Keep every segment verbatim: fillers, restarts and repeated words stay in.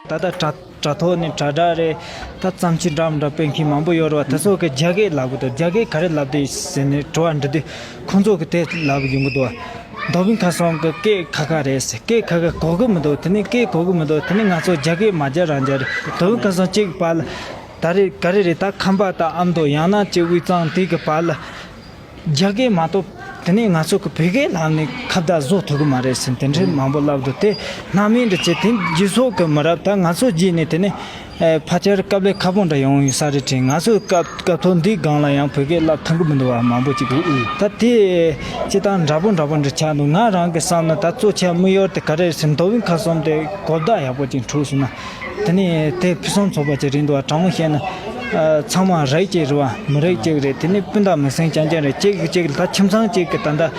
ད་ལྟ་དྲ་དྲ་ཐོག་ནས་དྲ་སྒྲ་རེད། ད་བརྩམས་ཆོས་འདྲ་མི་འདྲ་སྤེལ་མཁན་མང་པོ་ཡོད་རེད་བ། དེ་ཚོ་གི་རྒྱ་སྐད་ལབ་གི་འདུག་རྒྱ་སྐད་ག་རེ་ལབ་འདུག་ཟེར་ནས་དྲི་བ་འདྲི་དུས་ཁོང་ཚོ་གི་དེ་ལབ་ཡོང་གི་འདུག་བ། མདོ་དབུས་ཁམས་གསུམ་གི་སྐད་ཁ་ཁ་རེད་ཟེར། སྐད་ཁ་ཁ་གོ་གི་མི་འདུག་དེ་ནས་སྐད་གོ་གི་མི་འདུག་དེ་ནས་ང་ཚོ་རྒྱ་སྐད་མ་རྒྱག་རང་རྒྱག་རེད། མདོ་དབུས་ཁམས་གསུམ་གཅིག་བར་ལ་ད་རེས་ག་རེ་རེད། ད་ཁམས་པ་དང་ཨ་མདོ་ཡང་ན་གཅིག་དབུས་གཙང་དེ་གི་བར་ལ། རྒྱ་སྐད་མ་གཏོགས་དེ་ནས་ང་ཚོ་གི་བོད་སྐད་ལམ་ནས་ཁ་བརྡ་བཟོ་ཐུབ་ཀྱི་མ་རེད་ཟེར་དེ་འདྲའི་མང་པོ་ལབ་འདུག་དེ་སྣང་མེད་འདྲ་བྱས། དེ་རྗེས་སོགས་ཀྱི་མི་རབས་ད་ང་ཚོ་རྗེས་ནས་དེ་ནས་ཨེ་ཕལ་ཆེར་སྐབས་ལས་ཁག་པོ་འདྲ་ཡོང་ཡོད་ས་རེད་དྲན། ང་ཚོའི་སྐབས་སྐབས་ཐོག་འདིའི་སྒང་ལ་ཡང་བོད་སྐད་བསླབ་ཐུབ་ཀྱི་མི་འདུག་བ། མང་པོ་ཅིག་གིས་ད་དེ་སྤྱིར་བཏང་འདྲ་པོ་འདྲ་པོ་འདྲ་ཆགས་འདུག་ང་རང་གི་བསམ་ན་ད་གཙོ་ཆེ་དམིགས་ཡུལ་དེ་ག་རེ་རེད་ཟེར། མདོ་དབུས་ཁམས་གསུམ་དེ་གོ་བརྡ་ཡག་པོ་ཅིག་འཕྲོད་སོང་ན། དེ་ནས་དེ་ཕུན་སུམ་ཚོགས་པ་ཅིག་རེད་འདུག་བ། དྲང་མོ་བཤད་ན། ཨ། ཚང་མ་རིགས་གཅིག་རེད་བ། མི་རིགས་གཅིག་རེད། དེ་ནས་སྤུན་ཟླ་མི་སེམས་རྐྱང་རྐྱང་རེད། གཅིག་གིས་གཅིག་ལ་ད་ཁྱིམ་ཚང་གཅིག་གི་ད་ལྟ་ཨ།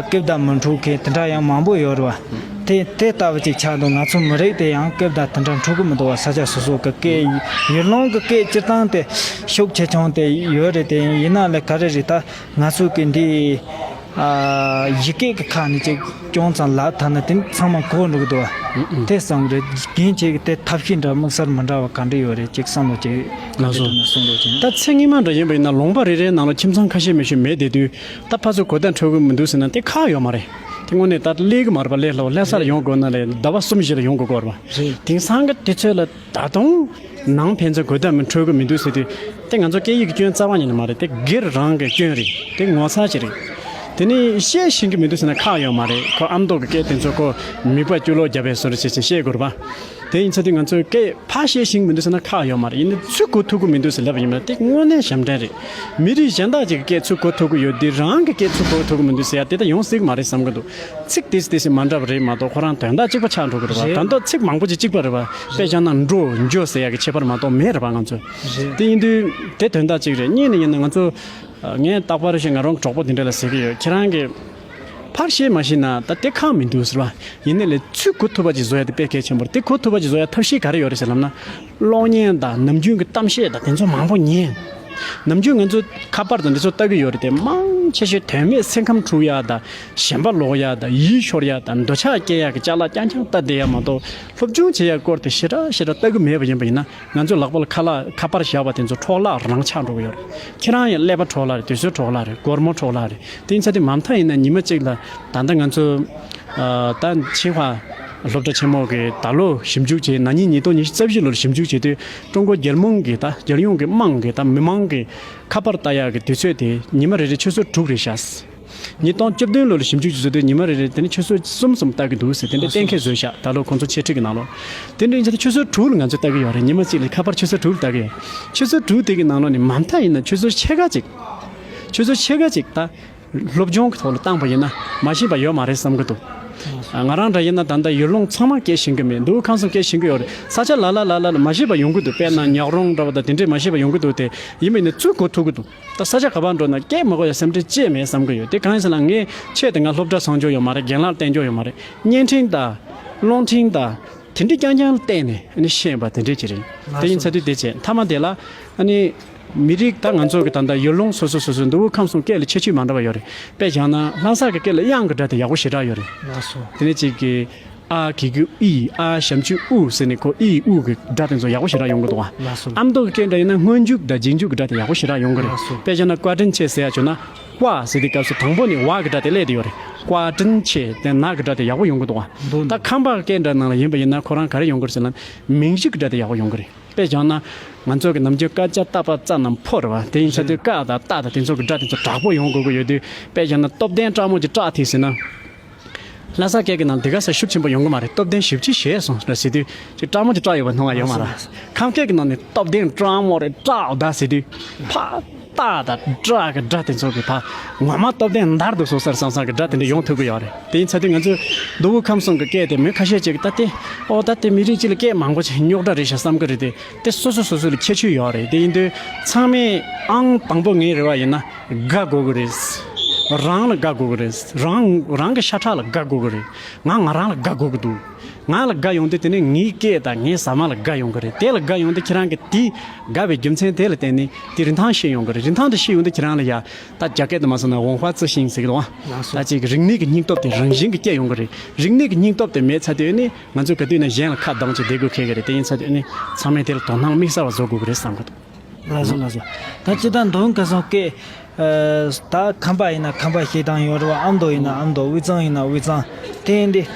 སྐད་བརྡ་མི་འཕྲོད་མཁན་དེ་འདྲ་ཡང་མང་པོ་ཡོད་རེད་བ། དེ་དེ་ལྟ་བུ་ཅིག་ཆགས་འདུག་ང་ཚོ་མི་རིགས་དེ་ཡང་སྐད་བརྡ་དེ་འདྲ་འཕྲོད་གི་མི་འདུག་བ། ས་ཆ་སོ་སོ་གི་སྐད། ཡུལ་ལུང་གི་སྐད་སྤྱིར་བཏང་དེ་ཤུགས་ཆེ་ཆུང་དེ་ཡོད་རེད། དེ་ཡིན་ན་ལས་ག་རེ་རེད། ད་ང་ཚོ་གི་འདི། ཨ། ཡིག་སྐད་ཀྱི་ཁ་ནས་ཅིག་ཅུང་ཙམ་ལབ་ཐལ་ན་དེ་ཚང་མ་གོ་འགྲོ་གི་འདུག་བ། དེ་བསམ་རེད། རྒན་ཁྱེད་ཀྱི་དེ་ཐབས་ཤེས་འདྲ་དམིགས་བསལ་མི་འདྲ་བ་ག་འདྲ་ཡོད་རེད། ཅིག་བསམ་བློ་ཅིག་ག་ལགས་སོ། འདྲ་གསུང་རོགས་བྱེད། ད་ཚིག་སྔོན་མ་འདྲ་ཡིན་པ་ཡིན་ན་ལུང་པ་རེ་རེའི་ནང་ལ་ཁྱིམ་ཚང་ཁ་ཤས་མི་ཤེས་མེད་བསྡད་དུས་ད་ཕར་ཚུར་གོ་བརྡ་འཕྲོད་གི་མི་འདུག་ཟེར་ན་དེ་ཁག་ཡོད་མ་རེད། དེ་དངོས་གནས་ད་སླེབས་གི་མ་རེད་པ། སླེབས་སླེབས་ས་ལ་ཡོང་དགོས་ན་ལས་ཟླ་བ་གསུམ་བཞི་ལ་ཡོང་དགོས་ཀྱི་རེད་པ། རེད། དེང་སང་གི་དུས་ཚོད་ལ་ད་དུང་ནང་ཕན་ཚུན་གོ་བརྡ་མི་འཕྲོད་གི་མི་འདུག་ཟེར་དུས། དེ་ང་ཚོ་སྐད་ཡིག་གི་སྐྱོན་རྩ་བ་ཉིད་ནས་མ་རེད། དེ་སྒེར་རང་གི་སྐྱོན་རེད། དེ་ངོ་ཚ་ཅིག་རེད། དེ་ནི་བཤད་ཤེས་གི་མི་འདུག་ཟེར་ན་ཁག་ཡོད་མ་རེད། ཁོ་ཨ་མདོ་གི་སྐད་དེ་ཚོ་ཁོ་མིད་པ་སྐྱུག་ལོག་བརྒྱབ་པའི་བཟོ་འདྲ་བྱས་བྱས་བཤད་དགོས་རེད་པ། དེ་ཡིན་ཚ་དུས་ང་ཚོའི་སྐད་ཕར་བཤད་ཤེས་གི་མི་འདུག་ཟེར་ན་ཁག་ཡོད་མ་རེད། ཡིན་ནའི་ཚུར་གོ་ཐུབ་གི་མི་འདུག་ཟེར་ལབ་པ་ཡིན་ན་དེ་དངོས་གནས་ཞབས་འདྲེན་རེད། མི་རིགས་གཞན་དག་ཅིག་གི་སྐད་ཚུར་གོ་ཐུབ་གི་ཡོད་དུས་རང་གི་སྐད་ཚུར་གོ་ཐུབ་གི་མི་འདུག་ཟེར་ཡ་དེ་ད་ཡོང་སྲིད་གི་མ་རེད་བསམ་གི་འདུག་ཚིག་དེ་སི་དེ་སི་མ་འདྲ་བ་རེད་མ་གཏོགས་ཁོ་རང་དོན་དག་གཅིག་པ་ཆགས་འགྲོ་གི་རེད་བ། རེད། ད་མདོ་ཚིག་མང་པོ་ཅིག་གཅིག་པ་རེད་བ། དཔེ་བཞག་ན་འགྲོ་འགྱོ་ཟེར་ཡ་གི་ཁྱད་པར་མ་གཏོགས་མེད་རེད་བ། ང་ཚོ་རེད། དེ་ཡིན་དུས་དེ་དོན་དག་གཅིག་རེད། གཉིས་ནས་ཡིན་ན་ང་ཚོ་ངས་རྟག་པར་ཞིག་ང་རང་གི་གྲོགས་པོ་དེ་འདྲ་ལ་ཟེར་གི་ཡོད། ཁྱེད་རང་གི་ཕར་བཤད་མ་ཤེས་ན་ད་དེ་ཁག་མི་འདུག་ཟེར་བ། ཡིན་ནའི་ལས་ཚུར་གོ་ཐུབ་པ་ཅིག་བཟོ་ཡ་དེ་དཔེ་གལ་ཆེན་པོ་རེད། དེ་གོ་ཐུབ་པ་ཅིག་བཟོ་ཡ་ཐབས་ཤེས་ག་རེ་ཡོད་རེད་ཟེར་ལབ་ན། གློག་བརྙན་དང་ནམ་རྒྱུན་གྱི་གཏམ་བཤད་དང་དེ་ཚོ་མང་པོ་ཉན། ནམ་རྒྱུན་ང་ཚོ་ཁ་པར་དང་འདི་ཚོ་ལྟ་གི་ཡོད་རེད་དེ། མང་ཆེ་ཤོས་དོན་མེད་སེམས་ཁམས་འཁྲུག་ཡ་དང་ཞེན་པ་ལོག་ཡ་དང་ཡིད་ཤོར་ཡ་དང་འདོད་ཆགས་སྐྱེ་ཡ་གི་ཅ་ལག་རྐྱང་རྐྱང་ལྟ་བསྡད་ཡ་མ་གཏོགས་སློབ་སྦྱོང་བྱེད་ཡ་སྐོར་དེ་ཞེ་དྲག་ཞེ་དྲག་ལྟ་གི་མེད་པ་ཡིན་པ་ཡིན་ན། ང་ཚོའི་ལག་པ་ལ་ཁ་ལག་ཁ་པར་བཞག་པ་དེ་ཚོ་འཕྲོ་བརླག་རང་ཆགས་འགྲོ་གི་ཡོད་རེད། ཁྱེད་རང་ཡང་ཀླད་པ་འཕྲོ་བརླག་རེད། དུས་ཚོད་འཕྲོ་བརླག་རེད། སྒོར་མོ་འཕྲོ་བརླག་རེད། དེ་ཡིན་ཚ་དེ་མ་མཐའ་ཡིན་ན་ཉི་མ་གཅིག་ལ་ད་ལྟ་ང་ཚོ་ཨ་ད་ཆིང་ཧྭ་སློབ་གྲྭ་ཆེན་མོ་གི་ད་ལོ་ཞིབ་འཇུག་བྱས། ན་ནིང་ཉིས་སྟོང་ཉི་ཤུ་རྩ་བཞི་ལོར་ཞིབ་འཇུག་བྱས་དུས་ཀྲུང་གོ་རྒྱལ་མོང་གི་ད་རྒྱལ་ཡོངས་ཀྱི་དམངས་ཀྱི་ད་མི་མང་གི་ཁ་པར་ལྟ་ཡག་གི་དུས་ཚོད་དེ་ཉི་མ་རེ་རེ་ཆུ་ཚོད་དྲུག་རེད་ཤག་ཉིས་སྟོང་བཅུ་བདུན་ལོ་ལ་ཞིབ་འཇུག་བྱེད་ཚུལ་དེ་ཉི་མ་རེ་རེ་དེ་ནི་ཆུ་ཚོད་གསུམ་གསུམ་ལྟ་གི་འདུག་ཟེར། དེ་འདྲ་གཏན་འཁེལ་བཟོས་ཤག་ད་ལོ་ཁོང་ཚོ་འཆད་ཁྲིད་ཀྱི་ནང་ལོགས། དེ་འདྲ་ཡིན་ཙང་ཆུ་ཚོད་དྲུག་ལ་ང་ཚོས་ལྟ་གི་ཡོད་རེད། ཉི་མ་གཅིག་ལ་ཁ་པར་ཆུ་ཚོད་དྲུག་ལ་ལྟ་གི་ཡོད། ཆུ་ཚོད་དྲུག་དེ་གི་ནང་ལོགས་ནས་མ་མཐའ་ཡིན་ན་ཆུ་ཚོད་ཕྱེད་ཀ་ཅིག་ཆུ་ཚོད་ཕྱེད་ཀ་ཅིག་ད་སློབ་སྦྱོང་གི་ཐོག་ལ་བཏང་པ་ཡིན་ན་མ་ཤེས་པ་ཡོད་མ་རེད་བསམ་གི་འདུག་ང་རང་འདྲ་ཡིན་ན་ད་ལྟ་ཡུལ་ལུང་ཚང་མ་སྐད་ཤེས་གི་མེད། མདོ་དབུས་ཁམས་གསུམ་སྐད་ཤེས་གི་ཡོད་རེད། ས་ཆ་ལ་ལ་ལ་ལ་ལ་མ་ཤེས་པ་ཡོང་གི་འདུག་དཔེར་ན་ཉག་རོང་འདྲ་བ་དང་དེ་འདྲས་མ་ཤེས་པ་ཡོང་གི་འདུག་དེ་ཡིན་པ་ཡིན་ན་ཚུར་གོ་ཐུབ་གི་འདུག་ད་ས་ཆ་ག་པར་འགྲོ་ན་སྐད་མ་གོ་ཡ་སེམས་ཁྲལ་ཅི་ཡང་མེད་བསམ་གི་ཡོད། དེ་གང་ཡིན་ཟེར་ན་ངས་ཆེད་དུ་ང་སློབ་གྲྭ་སོང་ཆོག་ཡོད་མ་རེད། རྒན་ལགས་བསྟེན་ཆོག་ཡོད་མ་རེད། བརྙན་འཕྲིན་དང་། རླུང་འཕྲིན་དང་། དེ་འདྲའི་རྐྱང་རྐྱང་བལྟས་ནས་ཨ་ནི་ཤེས་པ་དེ་འདྲས་ཅིག་རེད། དེ་ཡིན་ཚ་དུས་དེ་བྱས་མཐའ་མ་དེ་ལ་ཨ་ནི་མི་རིགས་ད་ང་ཚོ་གི་ད་ལྟ་ཡུལ་ལུང་སོ་སོ་སོ་སོའི་མདོ་དབུས་ཁམས་གསུམ་སྐད་ལ་ཁྱད་ཆོས་མ་འདྲ་བ་ཡོད་རེད། དཔེ་བཞག་ན་ལྷ་ས་གི་སྐད་ལ་དབྱངས་ཀྱི་སྒྲ་དེ་ཡག་པོ་ཞེ་དྲག་ཡོད་རེད། དེ་ནས་གཅིག་གི་ཨ་གི་གུ་ཨི། ཨ་ཞབས་ཀྱུ་ཨུ་ཟེར་ནས་ཁོ་ཨི་ཨུ་གི་སྒྲ་དེ་ཚོ་ཡག་པོ་ཞེ་དྲག་ཡོང་གི་འདུག་བ། ལགས་སོ། ཨ་མདོ་གི་སྐད་འདྲ་ཡིན་ན་སྔོན་འཇུག་དང་རྗེས་འཇུག་གི་སྒྲ་དེ་ཡག་པོ་ཞེ་དྲག་ཡོང་གི་རེད། ལགས་སོ། དཔེ་བཞག་ན་བཀའ་དྲིན་ཆེ་ཟེར་ཡ་བྱུང་ན། ཀྭ་ཟེར་དུས་སྐབས་སུ་དང་པོ་ནས་ཝ་གི་སྒྲ་དེ་སླེབས་བསྡད་ཡོད་རེད། བཀའ་དྲིན་ཆེ་དེ་ན་གི་སྒྲ་དེ་ཡག་པོ་ཡོང་གི་འདུག་བ། འདུག་ད་འདུག་ཁམས་པ་སྐད་འདྲ་ནང་ལ་ཡིན་པ་ཡིན་ན་ཁོ་རང་ག་རེ་ཡོང་གི་རེད་ཟེར་ན། མིང་གཞི་གི་སྒྲ་དེ་ཡག་པོ་ཡོང་གི་རེད། དཔེ་བཞག་ན་ང་ཚོ་གི་ནམ་རྒྱུན་ཀ་ཅ་ཏ་པ་ཙ་ན་ཕོ་རེད་བ། དེ་ཡིན་ཚ་དུས་ཀ་དང་ཏ་དང་དེ་ཚོ་གི་སྒྲ་དེ་ཚོ་དྲག་པོ་ཡོང་དགོས་ཀྱི་ཡོད་དུས། དཔེ་བཞག་ན་སྟོབས་ལྡན་སྤྲང་མོ་གི་སྤྲ་དེ་ཟེར་ན། ལྷ་ས་སྐད་ཀྱི་ནང་འདི་ག་ས་ཤུགས་ཆེན་པོ་ཡོང་གི་མ་རེད། སྟོབས་ལྡན་ཞེ་པོ་ཅིག་ཞེད་སོང་ར་ཟེར་དུས་ཅིག་སྤྲང་མོ་ཅིག་སྐྲག་ཡོད་པ་མཐོང་བ་ཡོད་མ་རེད། ཁམས་སྐད་ཀྱི་ནང་ནས་སྟོབས་ལྡན་སྤྲང་མོ་རེད་སྐྲག་ད་ཟེར་དུས་ཕ་ཏ་དང་སྐྲག་གི་སྒྲ་དེ་ཚོ་གི་ཕ་ངོ་མ་སྟོབས་ལྡན་འདར་དུ་སོང་ཟེར་བསམ་བསམ་གི་སྒྲ་དེ་འདྲ་ཡོང་ཐུབ་ཀྱི་ཡོད་རེད། དེ་ཡིན་ཚ་དུས་ང་ཚོས་མདོ་དབུས་ཁམས་གསུམ་གི་སྐད་དེ་མི་ཁ་ཤས་ཅིག་ད་དེ་ཨོ་ད་དེ་མི་རིགས་གཅིག་ལ་སྐད་མང་པོ་ཅིག་རྙོག་དྲ་རེད་ཤག་བསམ་གི་རེད་དེ། དེ་སོ་སོ་སོ་སོ་ལ་ཁྱད་ཆོས་ཡོད་རེད། དེ་ཡིན་དུས་ཚང་མས་ཨང་དང་པོ་ངའི་རེ་བ་ཡིན་ན། དགའ་དགོས་ཀྱི་རེད། རང་ལ་དགའ་དགོས་ཀྱི་རེད། རང་རང་གི་ཤ་ཁྲག་ལ་དགའ་དགོས་ཀྱི་རེད། ང་ང་རང་ལ་དགའ་དགོས་ཀྱི་འདུག་ང་ལ་དགའ་ཡོང་དུས་དེ་ནས་ངའི་སྐད་དང་ངའི་ཟ་མ་ལ་དགའ་ཡོང་གི་རེད། དེ་ལ་དགའ་ཡོང་དུས་ཁྱེད་རང་གིས་དེ་དགའ་བའི་རྒྱུ་མཚན་དེ་ལ་བརྟེན་ནས་དེ་རིན་ཐང་ཤེས་ཡོང་གི་རེད། རིན་ཐང་དེ་ཤེས་ཡོང་དུས་ཁྱེད་རང་ལ་ཡ་ད་རྒྱ་སྐད་དུ་མ་སོང་ན་文化自信ཟེར་གི་འདུག་ཨ། ད་ཅིག་རིག་གནས་ཀྱི་སྙིང་སྟོབས་དེ་རང་བཞིན་གྱིས་སྐྱེ་ཡོང་གི་རེད། རིག་གནས་ཀྱི་སྙིང་སྟོབས་དེ་མེད་ཚར་དུས་ནི་ང་ཚོས་ག་དུས་ནས་གཞན་ལ་ཁ་གདངས་ཀྱི་བསྡད་དགོས་ཁེལ་གི་རེད། དེ་ཡིན་ཚར་དུས་ནི་ཚང་མས་དེ་ལ་དོ་སྣང་དམིགས་བསལ་བ་བཟོ་དགོས་ཀྱི་རེད་བསམ་གི་འདུག་ལགས་སོ་ལགས་སོ། ད་སྤྱིར་བཏང་མདོ་དབུས་ཁམས་གསུམ་སྐད། ཨ། ད་ཁམས་པ་ཡིན་ན་ཁམས་པ་བཤད་སྟངས་ཡོད་རེད་བ། ཨ་མདོ་ཡིན་ན་ཨ་མདོ། དབུས་གཙང་ཡིན་ན་དབུས་གཙང་། དེ་ཡིན་དུས།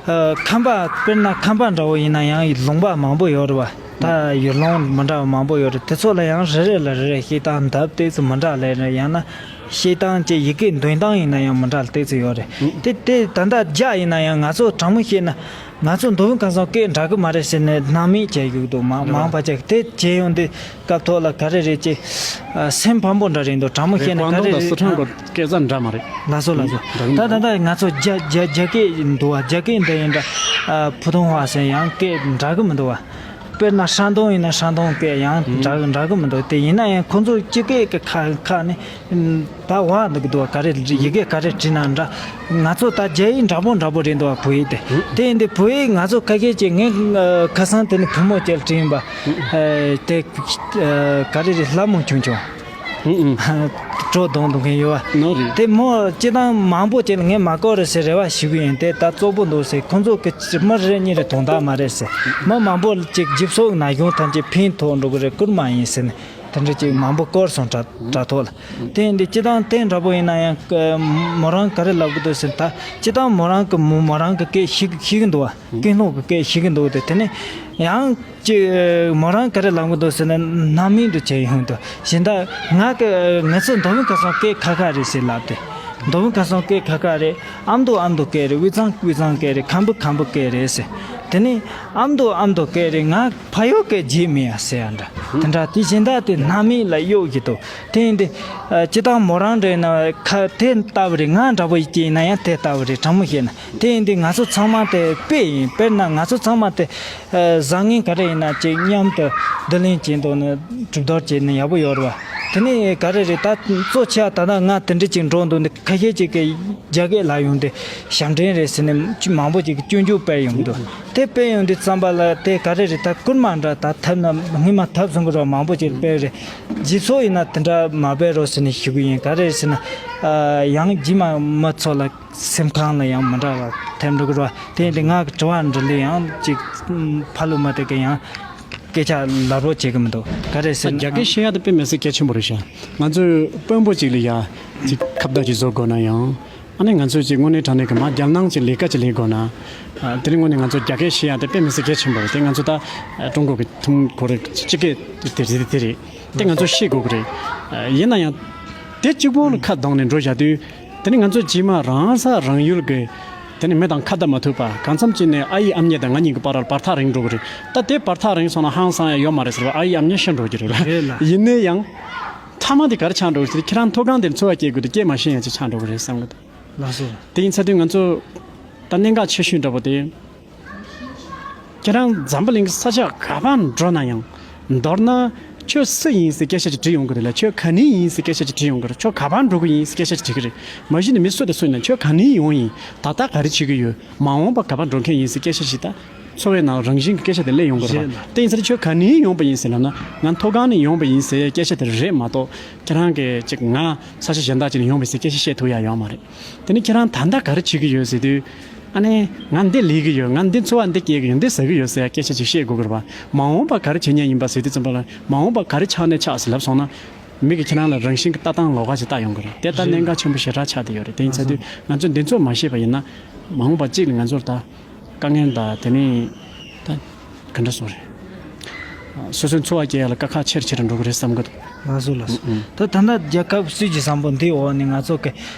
ཨ། ཁམས་པ་དཔེར་ན་ཁམས་པ་འདྲ་བོ་ཡིན་ན་ཡང་ལུང་པ་མང་པོ་ཡོད་རེད་བ། ད་ཡུལ་ལུང་མི་འདྲ་བ་མང་པོ་ཡོད་རེད། དེ་ཚོ་ལ་ཡང་རེ་རེ་ལ་རེ་རེ་བཤད་སྟངས་འདྲ་ཏོག་ཙམ་མི་འདྲ་ལས་རེད། ཡང་ན་བཤད་སྟངས་ཀྱི་ཡི་གེ་འདོན་སྟངས་ཡིན་ན་ཡང་མི་འདྲ་ཏོག་ཙམ་ཡོད་རེད། དེ་དེ་ད་ལྟ་རྒྱ་ཡིན་ན་ཡང་ང་ཚོ་དྲང་མོ་བཤད་ན། ང་ཚོ་མདོ་དབུས་ཁམས་གསུམ་སྐད་འདྲ་གི་མ་རེད་ཟེར་ནས་སྣང་མེད་བྱས་ཡོད་འདུག་མང་མང་བ་ཅིག་དེ་བྱས་ཡོང་དུས་སྐབས་ཐོག་ལ་ག་རེ་རེད་ཅེ། ཨ། སེམས་ཕམ་པོ་འདྲ་རེད་འདུག་དྲང་མོ་བཤད་ན་ག་རེ་རེད། ཀོང་ཏུང་དང་སི་ཁྲོན་གྱི་སྐད་ཆ་འདྲ་མ་རེད། ལགས་སོ་ལགས་སོ། འདྲ་གི་མ་ད་ད་རེད། ད་ང་ཚོ་རྒྱ་རྒྱ་རྒྱ་སྐད་འདུག་བ། རྒྱ་སྐད་འདི་ཡིན་འདྲ། ཨ། ཕུ་ཐུང་བ་ཟེར་ཡང་སྐད་འདྲ་གི་མི་འདུག་བ། དཔེར་ན་ཧྲན་ཏུང་ཡིན་ན་ཧྲན་ཏུང་སྐད་ཡང་འདྲ་གི་འདྲ་གི་མི་འདུག་དེ་ཡིན་ན་ཡང་ཁོང་ཚོ་སྤྱི་སྐད་ཀྱི་ཁ་ཁ་ནས། ད་བ་འདུག་འདུག་ག་རེ་ཡི་གེ་ག་རེ་བྲིས་ན་འདྲ། ང་ཚོ་ད་རྒྱ་ཡིག་འདྲ་པོ་འདྲ་པོ་རེད་འདུག་བོད་ཡིག་དེ། དེ་ཡིན་དུས་བོད་ཡིག་ང་ཚོ་ཁ་ཤས་ཀྱིས་ངས་ཁ་སང་དེ་ནི་བུ་མོ་ཅིག་ལ་དྲིས་ཡིན་པ། དེ་ག་རེ་རེད། ལྷ་མོ་ཆུང་ཆུང་། གྲོ་བསྡད་འདུག་མཁན་ཡོད་བ། ནོ་རེད། དེ་མོ་སྤྱི་བཏང་མང་པོ་ཅིག་ལ་ངས་མ་བསྐོར་རེད་ཟེར་རེ་བ་ཞུ་གི་ཡིན། དེ་ད་གཙོ་བོ་འདུག་ཟེར། ཁོང་ཚོ་གི་མི་རེ་གཉིས་རེ་དོན་དག་མ་རེད་ཟེར། མི་མང་པོ་ཅིག་ཇིབ་སོགས་ན་གཞུང་ཐམས་ཅད་ཕན་ཐོགས་འགྲོ་གི་རེད། བསྐུར་མ་ཡིན་ཟེར་ནས། དེ་འདྲ་ཅིག་མང་པོ་བསྐོར་སོང་དྲ་དྲ་ཐོག་ལ། དེ་ཡིན་དུས་སྤྱི་བཏང་དེ་འདྲ་པོ་ཡིན་ན་ཡང་། མོ་རང་ག་རེ་ལབ་གི་འདུག་ཟེར་ན། ད་སྤྱི་བཏང་མོ་རང་གི་མོ་མོ་རང་གི་སྐད་ཤེས་ཤེས་གི་འདུག་བ། ཀུན་སློང་གི་སྐད་ཤེས་གི་འདུག་དེ་དེ་ནས་ཡང་ཅིག་མོ་རང་ག་རེ་ལབ་གི་འདུག་ཟེར་ན། སྣང་མེད་དུ་བྱས་ཡོང་འདུག་གཞན་དག་ང་གི་ང་ཚོ་མདོ་དབུས་ཁམས་གསུམ་སྐད་ཁ་ཁ་རེད་ཟེར་ལབ་དེ། མདོ་དབུས་ཁམས་གསུམ་སྐད་ཁ་ཁ་རེད། ཨ་མདོ་ཨ་མདོ་སྐད་རེད། དབུས་གཙང་དབུས་གཙང་སྐད་རེད། ཁམས་པ་ཁམས་པ་སྐད་རེད་ཟེར། དེ་ནས་ཨ་མདོ་ཨ་མདོ་སྐད་རེད། ང་ཕ་ཡུལ་སྐད་བརྗེད་མེད་ཡ་ཟེར་ཡ་འདྲ། དེ་འདྲ་དེ་གཞན་དག་དེ་སྣང་མེད་ལ་གཡོག་གི་འདུག་དེ་ཡིན་དུས། ཨ། སྤྱི་བཏང་མོ་རང་འདྲ་ཡིན་ན་ཁ་དེ་ལྟ་བུ་རེད། ང་འདྲ་པོ་ཡིན་ན་ཡང་དེ་ལྟ་བུ་རེད། དྲང་མོ་བཤད་ན། དེ་ཡིན་དུས་ང་ཚོ་ཚང་མ་དེ་དཔེ་ཡིན། དཔེར་ན་ང་ཚོ་ཚང་མ་དེ། ཨ། བཟང་ངན་ག་རེ་ཡིན་ན་ཅིག་མཉམ་དུ་བསྡུ་ལེན་བྱེད་འདུག་ན་གྲུབ་རྡོར་བྱེད་ན་ཡག་པོ་ཡོད་རེད་བ། དེ་ནས་ག་རེ་རེད། ད་གཙོ་ཆེ་བ་ད་ལྟ་ང་དེ་འདྲ་ཅིག་འགྲོ་འདུག་ནི། ཁ་ཤས་ཅིག་གིས་རྒྱ་སྐད་ལབ་ཡོང་དུས་ཞབས་འདྲེན་རེད་ཟེར་ནས་ཅིག་མང་པོ་ཅིག་གིས་སྐྱོན་བརྗོད་སྤེལ་ཡོང་གི་འདུག་དེ་སྤེལ་ཡོང་དུས་ཙམ་པ་ལ་དེ་ག་རེ་རེད། ད་བསྐུར་མ་འདྲ་ད་ཐབས་ན་སྔོན་མ་ཐབས་བཟང་གི་རོགས་མང་པོ་ཅིག་སྤེལ་རེད། རྗེས་ཚོ་ཡིན་ན་དེ་འདྲ་མ་སྤེལ་རོགས་ཟེར་ནས་ཞུ་གི་ཡིན། ག་རེ་ཟེར་ན། ཨ། ཡང་རྗེས་མ་མི་ཚོ་ལ་སེམས་ཁམས་ལ་ཡང་མི་འདྲ་བ་ཐེབས་འགྲོ་གི་རེད་བ། དེ་ཡིན་དུས་ང་གི་དྲི་བ་འདྲི་ལུགས་ཡང་ཅིག་ཕ་ལུ་མ་དེ་གི་ཡང་སྐད་ཆ་ལབ་རོགས་བྱེད་གི་མི་འདུག་ག་རེ་ཟེར་ན། རྒྱ་སྐད་ཤེས་ཡ་དེ་དཔེ་མི་སྲིད་གལ་ཆེན་པོ་རེད་ཤག་ང་ཚོས་དཔོན་པོ་ཅིག་ལ་ཡ་ཅིག་ཁ་བརྡ་ཅིག་བཟོ་དགོས་ན་ཡང་། ཨ་ནི་ང་ཚོས་ཅིག་དངོས་གནས་དྲང་གནས་ཀྱི་མ་རྒྱལ་ནང་གི་ལས་ཀ་ཅིག་ལས་དགོས་ན། ཨ། དེ་རིང་དངོས་གནས་ང་ཚོ་རྒྱ་སྐད་ཤེས་ཡ་དེ་དཔེ་མི་སྲིད་གལ་ཆེན་པོ་རེད། དེ་ང་ཚོ་ད་ཀྲུང་གོ་གི་ཐུན་ཁོ་རེ་སྤྱི་སྐད་དེ་དེ་རེད། དེ་ང་ཚོ་ཤེས་དགོས་ཀྱི་རེད། ཡིན་ན་ཡང་དེ་གཅིག་པོ་ལ་ཁ་གདངས་ནས་འགྲོ་བཞག་དུས། དེ་ནི་ང་ཚོ་རྗེས་མ་རང་ས་རང་ཡུལ་གྱི་དེ་ནི་མི་དང་ཁ་བརྡ་མ་ཐུབ་པ། གང་འཚམ་ཅིག་ནས་ཨ་ཡེ་ཨ་མྱེས་དང་ང་གཉིས་ཀྱི་བར་ལ་བར་ཐག་རིང་འགྲོ་གི་རེད། ད་དེ་བར་ཐག་རིང་སོང་ན་ཧང་སང་ཡ་ཡོད་མ་རེད་ཟེར་བ། ཨ་ཡེ་ཨ་མྱེས་ཤི་འགྲོ་གི་རེད་ལ། རེད་ལ། ཡིན་ནའི་ཡང་། མཐའ་མ་དེ་ག་རེ་ཆགས་འགྲོ་གི་རེད། ཁྱེད་རང་མཐོ་སྒང་དེར་འཚོ་བ་སྐྱེལ་དགོས་དུས་སྐད་མ་ཤེས་ཡ་ཅིག་ཆགས་འགྲོ་གི་རེད་བསམ་གི་འདུག་ལགས་སོ། དེ་ཡིན་ཚ་དུས་ང་ཚོ་ད་གནད་འགག་ཆེ་ཤོས་འདྲ་པོ་དེ། ཁྱེད་རང་འཛམ་བུ་གླིང་གི་ས་ཆ་ག་པར་འགྲོ་ན་ཡང་། མདོར་ན་ཁྱོད་སུ་ཡིན་ཟེར་སྐད་ཆ་ཅིག་དྲིས་ཡོང་གི་རེད་ལ། ཁྱོད་ག་ནས་ཡིན་ཟེར་སྐད་ཆ་ཅིག་དྲིས་ཡོང་གི་རེད། ཁྱོད་ག་པར་འགྲོ་གི་ཡིན་ཟེར་སྐད་ཆ་ཅིག་དྲིས་གི་རེད། མ་གཞི་ནས་མི་སུ་དང་སུ་ཡིན་ན་ཁྱོད་ག་ནས་ཡོང་ཡིན། ད་ལྟ་ག་རེ་བྱེད་གི་ཡོད། མ་འོངས་པ་ག་པར་འགྲོ་མཁན་ཡིན་ཟེར་སྐད་ཆ་ཞིག་ད། འཚོ་བའི་ནང་རང་བཞིན་གྱི་སྐད་ཆ་དེ་སླེབས་ཡོང་གི་རེད་པ། རེད་ལ། དེ་ཡིན་ཙང་ཁྱོད་ག་ནས་ཡོང་པ་ཡིན་ཟེར་ལབ་ན། ང་མཐོ་སྒང་ནས་ཡོང་པ་ཡིན་ཟེར་སྐད་ཆ་དེ་རེད་མ་གཏོགས། ཁྱེད་རང་གིས་ཅིག་ང་ས་ཆ་གཞན་དག་ཅིག་ནས་ཡོང་པ་ཡིན་ཟེར་སྐད་ཆ་བཤད་ཐུབ་ཡ་ཡོད་མ་རེད། དེ་ནི་ཁྱེད་རང་ད་ལྟ་ག་རེ་བྱེད་ཀྱི་ཡོད་ཟེར་དུས། ཨ་ནི། ང་འདི་ལས་ཀྱི་ཡོད། ང་འདི་འཚོ་བ་འདི་སྐྱེལ་གྱི་ཡོད། འདི་ཟ་གི་ཡོད་ཟེར་ཡ་སྐད་ཆ་ཅིག་བཤད་དགོས་ཀྱི་རེད་པ། མ་འོངས་པ་ག་རེ་བྱེད་མཁན་ཡིན་པ་ཟེར་དུས་ཙམ་པ་ལ། མ་འོངས་པ་ག་རེ་ཆགས་ནས་ཆགས་ཟེར་ལབ་སོང་ན། མི་གིས་ཁྱེད་རང་ལ་རང་བཞིན་གྱི་ལྟ་སྟངས་ལོགས་ཀ་ཅིག་བལྟ་ཡོང་གི་རེད། དེ་ལྟར་གནད་འགག་ཆེན་པོ་ཞེ་དྲག་ཆགས་བསྡད་ཡོད་རེད། དེ་ཡིན་ཚ་དུས་ང་ཚོས་འདི་ཚོ་མ་ཤེས་པ་ཡིན་ན། མ་འོངས་པ་གཅིག་ལ་ང་ཚོར་ད་དཀའ་ངལ་དང་། དེ་ནས་ད་ག་འདྲ་སོང་རེད། སོ་སོའི་འཚོ་བ་སྐྱེལ་ཡ་ལ་དཀའ་ཁག་ཆེ་རུ་ཆེ་རུ་འགྲོ་གི་རེད་བསམ་གི་འདུག་ལགས་སོ་ལགས་སོ། ཨུ་ཨུ། ད་ད་ལྟ་རྒྱལ་ཁབ་སྲིད་ཇུས་བཟང་པོ་འདིའི་འོག་ནས་ང་ཚོ་གི་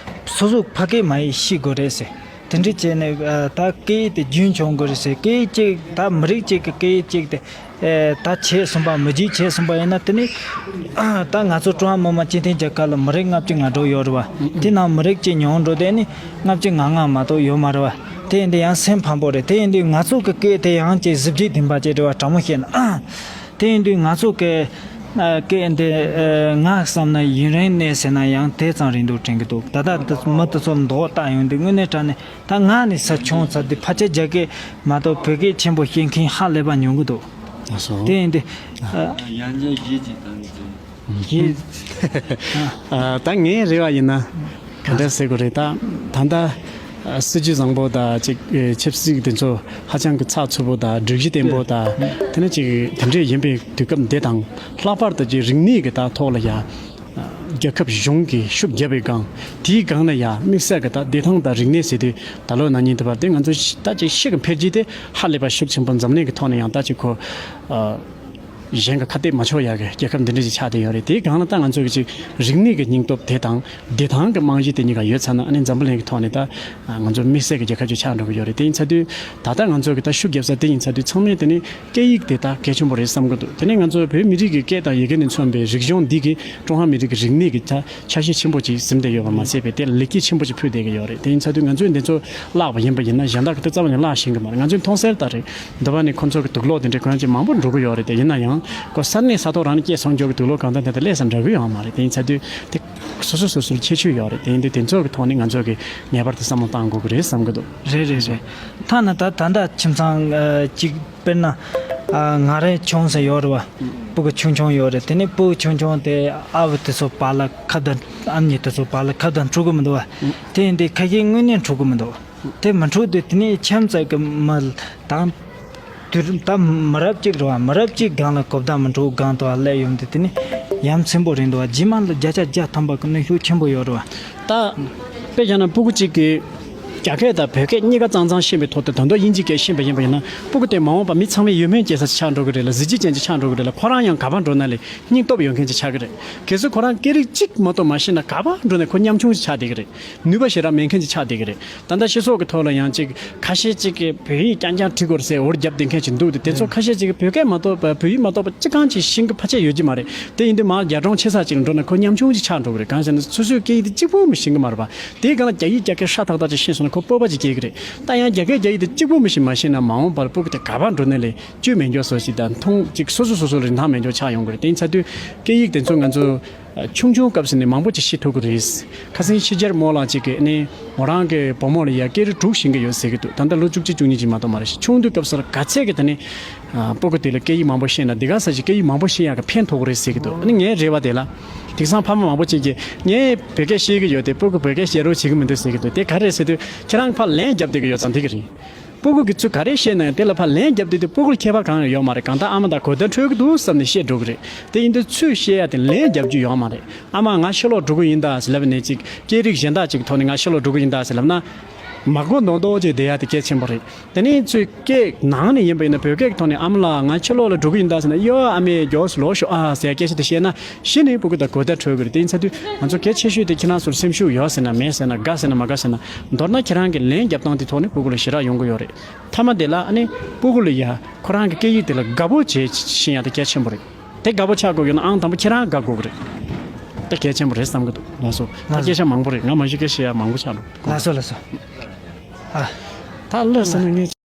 སོ་སོ་ཕ་སྐད་མ་ཡིག་ཤེས་དགོས་རེད་ཟེར། དེ་འདྲ་བྱས་ནས། ཨ། ད་སྐད་ཡིག་དེ་རྒྱུན་འཁྱོངས་དགོས་རེད་ཟེར། སྐད་ཡིག་གཅིག་ད་མི་རིགས་གཅིག་གི་སྐད་ཡིག་གཅིག་དེ། ཨེ། ད་བྱས་སོང་པ། མི་རྒྱུད་བྱས་སོང་པ་ཡིན་ན། དེ་ནི། ཨ། ད་ང་ཚོ་ཀྲུང་ཧྭ་མི་དམངས་སྤྱི་མཐུན་རྒྱལ་ཁབ་ལ་མི་རིགས་ལྔ་བཅུ་ང་དྲུག་ཡོད་རེད་པ། དེ་ནང་མི་རིགས་གཅིག་ཉུང་འགྲོ་དེ་ནི་ལྔ་བཅུ་ང་ལྔ་མ་གཏོགས་ཡོད་མ་རེད་པ། དེ་ཡིན་དུས་ཡང་སེམས་ཕམ་པོ་རེད། དེ་ཡིན་དུས་ང་ཚོ་གི་སྐད་དེ་ཡང་ཅིག་གཟི་བརྗིད་ལྡན་པ་ཅིག་རེད་པ། དྲང་མོ་བཤད་ན། ཨ། དེ་ཡིན་དུས་ང་ཚོ་གི་ ཨ། སྐད་འདི། ཨ། ང་བསམ་ན་ཡུན་རིང་གནས་ཟེར་ན་ཡང་དེ་ཙམ་རིང་དུ་དྲན་གྱི་འདུག་ད་ལྟ་འདི་མི་དེ་ཚོ་མདོག་བལྟ་ཡོང་དུས་དངོས་གནས་དྲང་གནས་ད་ང་ནི་ས་ཆུང་ས་འདི་ཕལ་ཆེར་རྒྱ་སྐད་མ་གཏོགས་བོད་སྐད་ཆེན་པོ་བཤད་མཁན་ཧ་ལས་པ་ཉུང་གི་འདུག་ཨ་སོ། དེ་ཡིན་དུས། ཨ། ཡང་བསྐྱར་བཞེས་ཀྱི་དང་། ཡིན། ཨ། ད་ངའི་རེ་བ་ཡིན་ན་ག་འདྲ་ཟེར་དགོས་རེད། ད་ད་ལྟ་ཨ། སྲིད་ཇུས་བཟང་པོ་དང་ཅིག་ཨེ། ཆབ་སྲིད་དེ་ཚོ་ཧ་ཅང་གི་ཚགས་ཚུད་པོ་དང་སྒྲིག་གཞི་བརྟན་པོ་དང་དེ་ནས་ཅིག་དེ་འདྲས་ཡིན་པའི་དུས་སྐབས་འདི་དང་ལྷག་པར་དུ་ཅིག་རིག་གནས་ཀྱི་ད་ཐོག་ལ་ཡ་རྒྱལ་ཁབ་གཞུང་གིས་ཤུགས་བརྒྱབ་པའི་སྒང་དེའི་སྒང་ལ་ཡ་དམིགས་བསལ་གྱི་ད་བདེ་ཐང་དང་རིག་གནས་ཟེར་དུས་ད་ལོ་ན་ནིང་དུ་བར་དེ་ང་ཚོ་ད་ཅིག་ཤི་གི་འཕེལ་རྒྱས་དེ་ཧ་ལས་པ་ཤུགས་ཆེན་པོ། འཛམ་གླིང་གི་ཐོག་ནས་ཡང་ད་ཅིག་ཁོ་ཨ། གཞན་གྱི་ཁ་གཏད་མ་ཆོག་ཡག་གི་རྒྱལ་ཁབ་འདི་འདྲ་ཞིག་ཆགས་བསྡད་ཡོད་རེད། དེའི་སྒང་ལ་ད་ང་ཚོ་གི་ཅིག་རིག་གནས་ཀྱི་སྙིང་སྟོབས་དེ་དང་བདེ་ཐང་གི་རྨང་གཞི་དེ་གཉིས་ཀ་ཡོད་ཚར་ན་ཨ་ནི་འཛམ་བུ་གླིང་གི་ཐོག་ནས་ད་ང་ཚོ་དམིགས་བསལ་གྱི་རྒྱལ་ཁབ་ཅིག་ཆགས་འགྲོ་གི་ཡོད་རེད། དེ་ཡིན་ཚར་དུས་ད་ལྟ་ང་ཚོ་གི་ད་ཤུགས་རྒྱབ་ས་དེ་ཡིན་ཚར་དུས་ཚང་མས་དེ་ནི་སྐད་ཡིག་དེ་ད་གལ་ཆེན་པོ་རེད་བསམ་གི་འདུག་དེ་ནས་ང་ཚོ་བོད་མི་རིགས་ཀྱི་སྐད་དང་ཡི་གེ་ནས་མཚོན་པའི་རིག་གཞུང་འདི་གིས་ཀྲུང་ཧྭ་མི་རིགས་ཀྱི་རིག་གནས་ཀྱི་ད་ཆ་ཤས་ཆེན་པོ་ཅིག་ཟིན་བསྡད་ཡོད་པ་མ་ཟད་པའི་དེ་ལ་ལེགས་སྐྱེས་ཆེན་པོ་ཅིག་ཕུལ་བསྡད་ཀྱི་ཡོད་རེད། དེ་ཡིན་ཚར་དུས་ང་ཚོས་འདི་ཚོ་བརླག་པ་ཡིན་པ་ཡིན་ན་གཞན་དག་གི་དེ་རྩ་བ་ནས་བརླག་ཤེས་ཀྱི་མ་རེད། ང་ཚོས་མཐོང་གསལ་ལྟར་རེད། འདི་བ་ནས་ཁོ་ཚོ་གི་དུག་ལོག་དེ་འདྲའི་གོན་ཅིག་མང་པོ་འགྲོ་གི་ཡོད་རེད། དེ་ཡིན་ན་ཡང་ཁོ་ས་གནས་ས་ཐོག་རང་ནས་སྐྱེས་སོང་འཇོག་གི་དུག་ལོག་གང་ལྟར་དེ་ལས་སུ་འདྲ་གི་ཡོད་མ་རེད། དེ་ཡིན་ཚར་དུས་དེ་སོ་སོ་སོ་སོར་ཁྱད་ཆོས་ཡོད་རེད། དེ་ཡིན་དུས་དེ་ཚོ་གི་ཐོག་ནས་ང་ཚོ་གི་ངེས་པར་དུ་བསམ་བློ་བཏང་དགོས་ཀྱི་རེད་བསམ་གི་འདུག་རེད་རེད་རེད། ཐ་ན་ད་ད་ལྟ་ཁྱིམ་ཚང་ཨ་གཅིག་དཔེར་ན། ཨ། ང་རའི་ཆུང་ས་ཡོད་རེད་བ། སྤུ་གུ་ཆུང་ཆུང་ཡོད་རེད། དེ་ནས་སྤུ་གུ་ཆུང་ཆུང་དེ་ཨ་བུ་དེ་ཚོ་བར་ལ་ཁ་བརྡ། ཨ་མྱེས་དེ་ཚོ་བར་ལ་ཁ་བརྡ་འགྲོ་གི་མི་འདུག་བ། དེ་ཡིན་དུས་ཁ་ཤས་དངོས་གནས་འགྲོ་གི་མི་འདུག་དེ་མི་འགྲོ་དུས་དེ་ནས་ཁྱིམ་ཚང་གི་མི་དང་། དུས་ད་མི་རབས་གཅིག་རེད་བ། མི་རབས་གཅིག་སྒང་ལ་གོ་བརྡ་མི་འགྲོ་སྒང་དུ་སླེབས་ཡོང་དུས་དེ་ནས་ཡ་མཚན་པོ་རེད་འདུག་བ། རྗེས་མ་ལ་བརྒྱ་ཆ་བརྒྱ་ཐམ་པ་གི་གནོན་ཤུགས་ཆེན་པོ་ཡོད་རེད་བ། ད་དཔེ་བཞག་ན་སྤུ་གུ་གཅིག་གིས་རྒྱ་སྐད་དང་བོད་སྐད་གཉིས་ཀ་གཙང་གཙང་ཤེས་པའི་ཐོག་ཏུ་ད་དུང་དབྱིན་ཇིའི་སྐད་ཤེས་པ་ཡིན་པ་ཡིན་ན་སྤུ་གུ་དེ་མ་འོངས་པ་མི་ཚང་མས་ཡིད་སྨོན་སྐྱེ་ས་ཆགས་འགྲོ་གི་རེད་ལ། གཟི་བརྗིད་ཅན་ཅིག་ཆགས་འགྲོ་གི་རེད་ལ། ཁོ་རང་ཡང་ག་པར་འགྲོ་ན་ལས་སྙིང་སྟོབས་ཡོད་མཁན་ཅིག་ཆགས་ཀྱི་རེད། གལ་སྲིད་ཁོ་རང་སྐད་རིགས་གཅིག་མ་གཏོགས་མ་ཤེས་ན་ག་པར་འགྲོ་ན་ཁོ་ཉམ་ཆུང་ཅིག་ཆགས་བསྡད་ཀྱི་རེད། ནུས་པ་ཞེ་དྲག་མེད་མཁན་ཅིག་ཆགས་བསྡད་ཀྱི་རེད། ད་ལྟ་སྤྱི་ཚོགས་ཀྱི་ཐོག་ལ་ཡང་ཅིག་ཁ་ཤས་ཅིག་གིས་བོད་ཡིག་རྐྱང་རྐྱང་འབྲི་དགོས་རེད་ཟེར་འུར་རྒྱབ་བསྡད་མཁན་ཅིག་འདུག་སྟེ། དེ་ཚོ་ཁ་ཤས་ཅིག་གིས་བོད་སྐད་མ་གཏོགས་པ། བོད་ཡིག་མ་གཏོགས་པ་ཅི་གང་ཅིག་ཤེས་ཀྱི་ཕལ་ཆེར་ཡོད་ཀྱི་མ་རེད། དེ་ཡིན་དུས་མར་རྒྱ་གྲོང་ཆེ་ས་ཅིག་ལ་འགྲོ་ན་ཁོ་ཉམ་ཆུང་ཅིག་ཆགས་འགྲོ་གི་རེད། གང་ཟེར་ན་སོ་སོའི་སྐད་ཡིག་དེ་གཅིག་པུ་མི་ཤེས་ཀྱི་མ་རེད་པ། དེའི་སྒང་ལ་རྒྱ་ཡིག་རྒྱ་སྐད་ཧྲ་ཐག་ཐག་ཅིག་ཤེས་སོང་ན་ཁོ་སྤོབས་པ་ཅིག་སྐྱེ་གི་རེད། ད་ཡང་རྒྱ་སྐད་རྒྱ་ཡིག་དེ་གཅིག་པུ་མི་ཤེས་མ་ཤེས་ན་མ་འོངས་པར་སྤུ་གུ་དེ་ག་པར་འགྲོ་ན་ལས་བཅོས་མེད་འགྱོ་བཟོ་ཞིག་དང་མཐོང་ཅིག་སོ་སོ་སོ་སོ་ལ་རིན་ཐང་མེད་འགྱོ་ཆགས་ཡོང་གི་རེད། དེ་ཡིན་ཚར་དུས་སྐད་ཡིག་དེ་ཚོ་ང་ཚོ་ཆུང་ཆུང་སྐབས་སུ་ནས་མང་པོ་ཅིག་ཤེས་ཐུབ་ཀྱི་རེད། ཁ་སང་ཕྱི་རྒྱལ་རྨོ་ལགས་ཅིག་གིས་ནི་མོ་རང་གི་བུ་མོ་ལ་ཡ་སྐད་རིགས་དྲུག་ཤེས་ཀྱི་ཡོད་ཟེར་གྱི་འདུག་ད་ལྟ་ལོ་བཅུ་གཅིག་བཅུ་གཉིས་ཅིག་མ་གཏོགས་མ་རེད། ཆུང་དུས་སྐབས་སུ་ལ་ག་ཚད་ཀྱི་ད་ནི་ཨ། སྤུ་གུ་དེ་ལ་སྐད་ཡིག་མང་པོ་ཤེས་ན་འདི་ག་ས་ཞིག་སྐད་ཡིག་མང་པོ་ཤེས་ཡག་གི་ཕན་ཐོགས་ཀྱི་རེད་ཟེར་གྱི་འདུག་ཨ་ནི་ངའི་རེ་བ་དེ་ལ་དེང་སང་ཕ་མ་མང་པོ་ཅིག་གིས་ངས་བོད་སྐད་ཤེས་ཀྱི་ཡོད་དེ་སྤུ་གུ་བོད་སྐད་བཤད་རོགས་བྱེད་ཀྱི་མི་འདུག་ཟེར་གྱི་འདུག་དེ་ག་རེད་ཟེར་དུས་ཁྱེད་རང་ཕར་ལན་རྒྱབ་བསྡད་ཀྱི་ཡོད་ཙང་དེ་ག་རེད། སྤུ་གུ་གིས་ཚུར་ག་རེ་བཤད་ན་ཡང་དེ་ལ་ཕར་ལན་རྒྱབ་བསྡད་དུས་སྤུ་གུར་ཁྱད་པར་གང་ཡང་ཡོད་མ་རེད། གང་ལྟར་ཨ་མ་དང་གོ་བརྡ་འཕྲོད་ཀྱི་འདུག་བསམ་ནས་བཤད་འགྲོ་གི་རེད། དེ་ཡིན་དུས་ཚུར་བཤད་ཡ་དེ་ལན་རྒྱབ་རྒྱུ་ཡོད་མ་རེད། ཨ་མ་ང་ཕྱི་ལོགས་འགྲོ་གི་ཡིན་ད་ཟེར་ལབ་ནས་ཅིག་སྐད་རིགས་གཞན་དག་ཅིག་གི་ཐོག་ནས་ང་ཕྱི་ལོགས་འགྲོ་གི་ཡིན་ད་ཟེར་ལབ་ན། མ་གོ་མདོག་མདོག་ཅིག་བསྡད་ཡ་དེ་གལ་ཆེན་པོ་རེད། དེ་ནས་ཚུར་སྐད་ནང་ནས་ཡིན་པ་ཡིན་ན་བོད་སྐད་ཀྱི་ཐོག་ནས་ཨ་མ་ལགས་ང་ཕྱི་ལོགས་ལ་འགྲོ་གི་ཡིན་ད་ཟེར་ན། ཡོ་ཨ་མའི་མགྱོགས་སུ་ལོག་ཤོག་ཨ་ཟེར་སྐད་ཆ་དེ་བཤད་ན་གཞི་ནས་སྤུ་གུ་དང་གོ་བརྡ་འཕྲོད་ཀྱི་རེད། དེ་ཡིན་ཚར་དུས་ང་ཚོ་གལ་ཆེ་ཤོས་དེ་ཁྱེད་རང་ཚོར་སེམས་ཤུགས་ཡོད་ཟེར་ན་མེད་ཟེར་ན་དགའ་ཟེར་ན་མ་དགའ་ཟེར་ན། མདོར་ན་ཁྱེད་རང་གི་ལན་རྒྱབ་སྟངས་དེ་ཐོག་ནས་སྤུ་གུ་ལ་ཞེ་དྲག་ཡོང་གི་ཡོད་རེད། མཐའ་མ་དེ་ལ་ཨ་ནི་སྤུ་གུ་ལ་ཡ་ཁོ་རང་གི་སྐད་ཡིག་དེ་ལ་དགའ་པོ་བྱེད་ཤེས་ཡ་དེ་གལ་ཆེན་པོ་རེད། དེ་དགའ་པོ་ཆགས་དགོས་ཡོད་ན་ཨང་དང་པོ་ཁྱེད་རང་དགའ་དགོས་ཀྱི་རེད། དེ་གལ་ཆེན་པོ་རེད་བསམ་གྱི་འདུག་ལགས་སོ། ད་སྐད་ཆ་མང་པོ་རེད། ང་མ་གཞི་སྐད་བཤད་ཡ་མང་པོ་ཆགས་འགྲོ། ལགས་སོ་ལགས་སོ། ཨ། ད་ལགས་སོ་ན་ངས།